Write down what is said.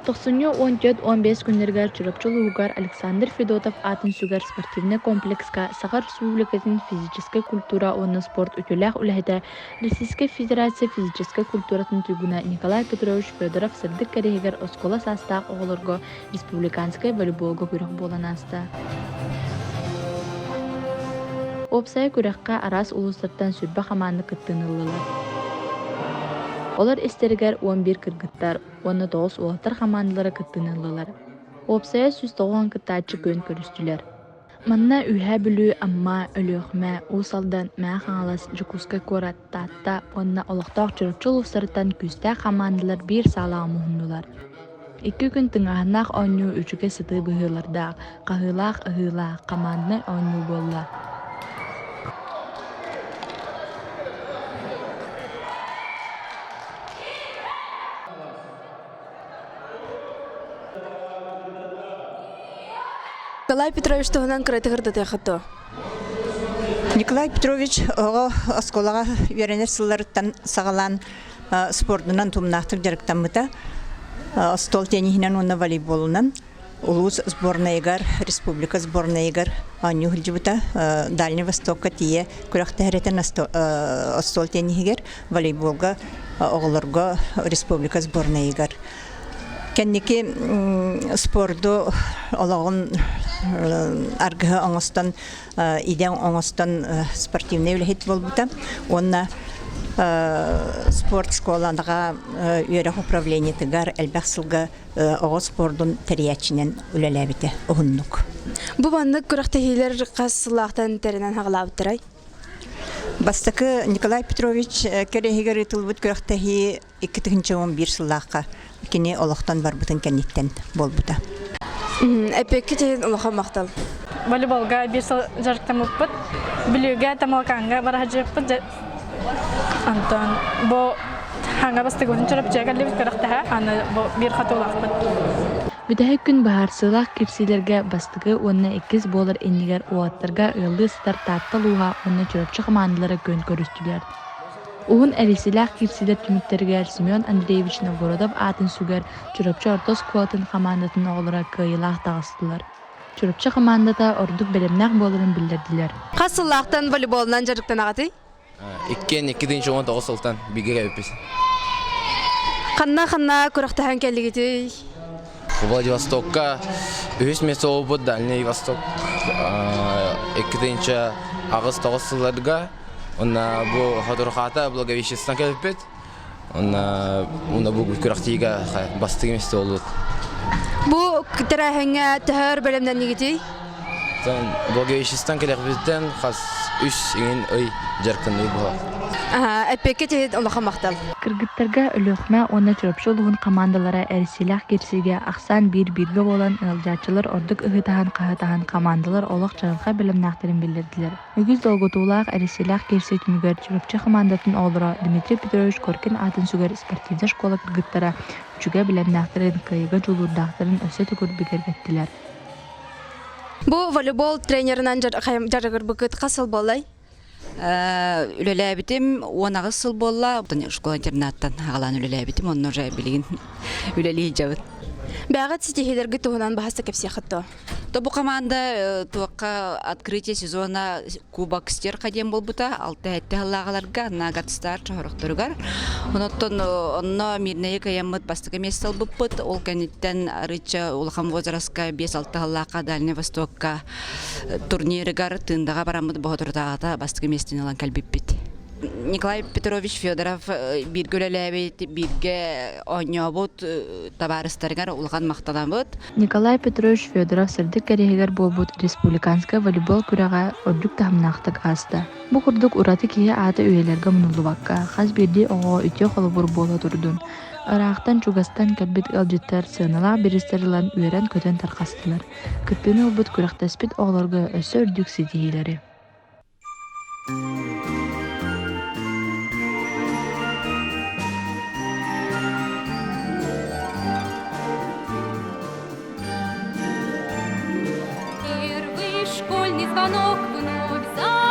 Тохсунньу 14-15 күннэригэр Чурапчы улууһугар Александр Федотов аатын сүгэр спортивнай комплекска Саха Республикатын физическэй культура уонна спорт үтүөлээх үлэһитэ, Российскай Федерация физическэй культуратын туйгуна Николай Петрович Федоров сырдык кэриэһигэр оскуола саастаах оҕолорго республиканскай волейболга күрэх буолан ааста. Уопсайа күрэххэ араас улуустартан 20 хамаанда кыттыыны ыллылар. Олор истэригэр 11 кыргыттар уонна 9 уолаттар хамаандалара кыттыыны ыллылар. Уопсайа 190 кыттааччы күөн көрүстүлэр. Манна Үөһээ Бүлүү, Амма, Өлүөхүмэ, Уус Алдан, Мэҥэ Хаҥалас, Дьокуускай куорат, Таатта уонна олохтоох Чурапчы улуустарыттан күүстээх хамаандалар биир саалаҕа муһуннулар. Икки күн тыҥааһыннаах оонньуу үчүгэй сытыы быһыылардаах, хаһыылаах-ыһыылаах команднай оонньуу буолла. Николай Петрович туһунан кыратык ырдатыаххыт дуо? Николай Петрович оҕо оскуолаҕа үөрэнэр сылларыттан саҕалаан спордунан тумнаахтык дьарыктаммыта. Остуол тенниһинэн уонна волейболунан улуус сборнайыгар, республика сборнайыгар оонньуу сылдьыбыта. Дальний Востокка тиийэ күрэхтэһэрэтин остуол тенниһигэр, волейболга оҕолорго республика сборнайыгар. Кэнники спорду олоҕун аргыһы оҥостон, идэ оҥостон спортивнай үлэһит буолбута уонна спорт школаҕа үөрэх управлениетыгар элбэх сылга оҕо спордун тэрийээччинэн үлэлээбитэ уһуннук. Бу маннык күрэхтэһиилэр хас сыллаахтан тэринэн хаҕалаабыттарай? Бастакы Николай Петрович кэриэһигэр ыытыллыбыт күрэхтэһии 2011 сыллаахха кини олохтон барбытын кэнниттэн буолбута. Эппиэккэ тиһин улахан махтал. Волейболга биир сыл дьарыктаммыппыт. Бүлүүгэ, Тамалакааҥҥа бара сылдьыбыппыт. Антон бу хаҥа бастыгыбытын Чурапчыга кэллибит күрэхтэһэ. Аны бу биир хотуулаахпыт. Бүтэһик күн быһаарсыылаах киирсиилэргэ бастакы уонна иккис буолар иннигэр уолаттарга ыаллыы сытар Таатта улууһа уонна Чурапчы хамаандалара күөн көрүстүлэр. Уһун эрийсиилээх киирсиилэр түмүктэригэр Семен Андреевич Новгородов аатын сүгэр Чурапчы орто оскуолатын хамаандатын оҕолоро кыайыылаах таҕыстылар. Чурапчы хамаандата ордук бэлэмнээх буоларын биллэрдилэр. Хас сыллаахтан волейболунан дьарыктанаҕытый? Иккиэн 2019 сылтан бииргэ кэлбиппит. Ханна-ханна күрэхтэһэн кэллигитий? Владивостокка үһүс место буолбут Дальний Восток 2008-9 сылларга Онна бу Ходорхата Благовещенствотан кэлбиппит. Онна уна бу күрэхтиигэ бастыҥ место буолбут. Бу тэрээһиҥҥэ төһө өр бэлэмнэннигитий? Благовещенствотан кэлэхпититтэн хас үс иҥин ый дьарыктаныы буолар. Эппиэккэ тиһит улахан махтал. Кыргыттарга Өлүөхүмэ уонна Чурапчы улууһун хамаандалара эрсиилээх киирсиигэ ахсаан биир-бииргэ буолан ыалдьааччылар ордук ыһыытаһан-хаһыытаһан хамаандалар олох чаҕылхай бэлэмнээхтэрин биллэрдилэр. Үгүс долгутуулаах, эрисиилээх киирсии түмүгэр Чурапчы хамаандатын оҕолоро Дмитрий Петрович Коркин аатын сүгэр спортивнай школа кыргыттара үчүгэй бэлэмнээхтэрин, кыайыыга дьулуурдаахтарын өссө төгүл бигэргэттилэр. Бу волейбол тренеринэн дьарыгырбыккыт хас сыл буоллай? Үлэлээбитим 18 сыл буолла. Школа-интернаттан аҕалаан үлэлээбитим. Онно уже билигин үлэлии сылдьабыт. Бэҕэт ситиһиилэргит туһунан баһаста кэпсиэххит дуо? То бу команда туохха открытие сезона Кубок Стерха диэн буолбута алта-сэттэ сыллааҕыларга Нагат Стар чоһорохторугар. Онон онно Мирнэйи кыайаммыт бастакы место ылбыппыт. Ол кэнниттэн арыычча улахан возрастка 5-6 сыллаахха Дальний Востокка турнирыгар Тындаҕа бараммыт боһоторутааҕыта бастакы миэстэни ылан кэлбиппит. Николай Петрович Федоров бииргэ үлэлээбит, бииргэ оонньообут табаарыстарыгар улахан махтанабыт. Николай Петрович Федоров сырдык кэриэһигэр буолбут республиканскай волейбол күрэҕэ ордук таһымнаахтык ааста. Бу курдук ураты киһи аата үйэлэргэ умнуллубакка, хас биирдии оҕоҕо үтүө холобур буола турдун. Ыраахтан-чугастан кэлбит ыалдьыттар сыаналаах бириистэр ылан үөрэн-көтөн тарҕастылар. Кыттыыны ылбыт күрэхтэспит оҕолорго өссө үрдүк ситиһиилэри. Первый школьный звонок вновь.